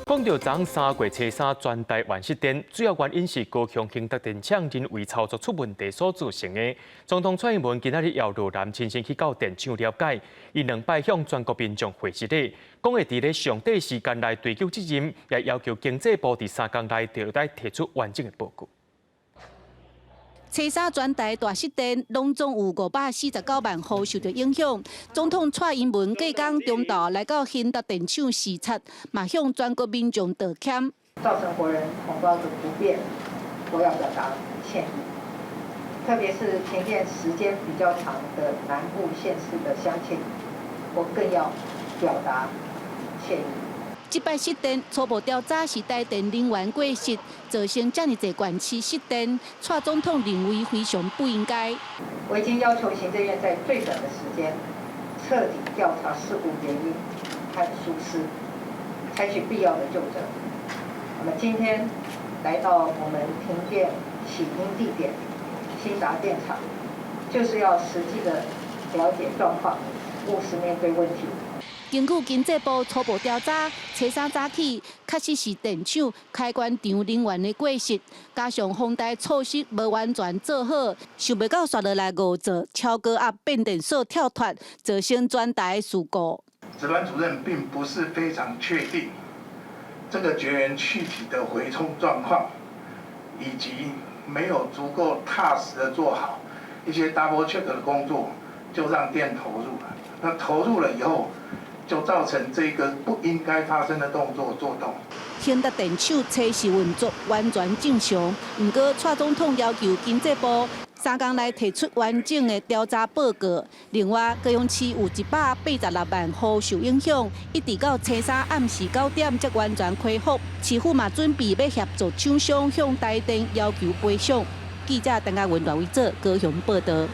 講到昨三月初三全台灣失電，主要原因是高雄興達電廠人為操作出問題所造成的。總統蔡英文今仔日搖羅南親身去到電廠了解，伊兩擺向全國民眾回失禮，講會佇咧上短時間內追究責任，也要求經濟部佇3工內就愛提出完整的報告。初三全台大失電，攏總有549萬戶受著影響。總統蔡英文隔工中晝來到興達電廠視察，嘛向全國民眾道歉。造成國人同胞的不便，我要表達歉意。特別是停電時間比較長的南部縣市的鄉親，我更要表達歉意。這擺失電初步調查是台電人員過失，造成遮爾濟縣市失電。蔡總統認為非常不應該。我已經要求行政院在最短的時間徹底調查事故原因和疏失，採取必要的究責。那麼今天來到我們停電起因地點興達電廠，就是要實際的了解狀況，務實面對問題。根據經濟部初步調查，初三早起確實是電廠開關場人員的過失，加上防台措施無完全做好，想袂到紲落來誤做超高壓變電所跳脫，造成全台事故。值班主任並不是非常確定這個絕緣氣體的回充狀況，以及沒有足夠踏實的做好一些 double check 的工作，就讓電投入了。那投入了以後，就造成這個不應該發生的動作作動。興達電廠測試運作完全正常，毋過蔡總統要求經濟部3工內提出完整的調查報告。另外，高雄市有186萬戶受影響，一直到初三暗時9點才完全恢復。市府嘛準備欲協助廠商向台電要求賠償。記者鄧家文、賴偉哲高雄報導。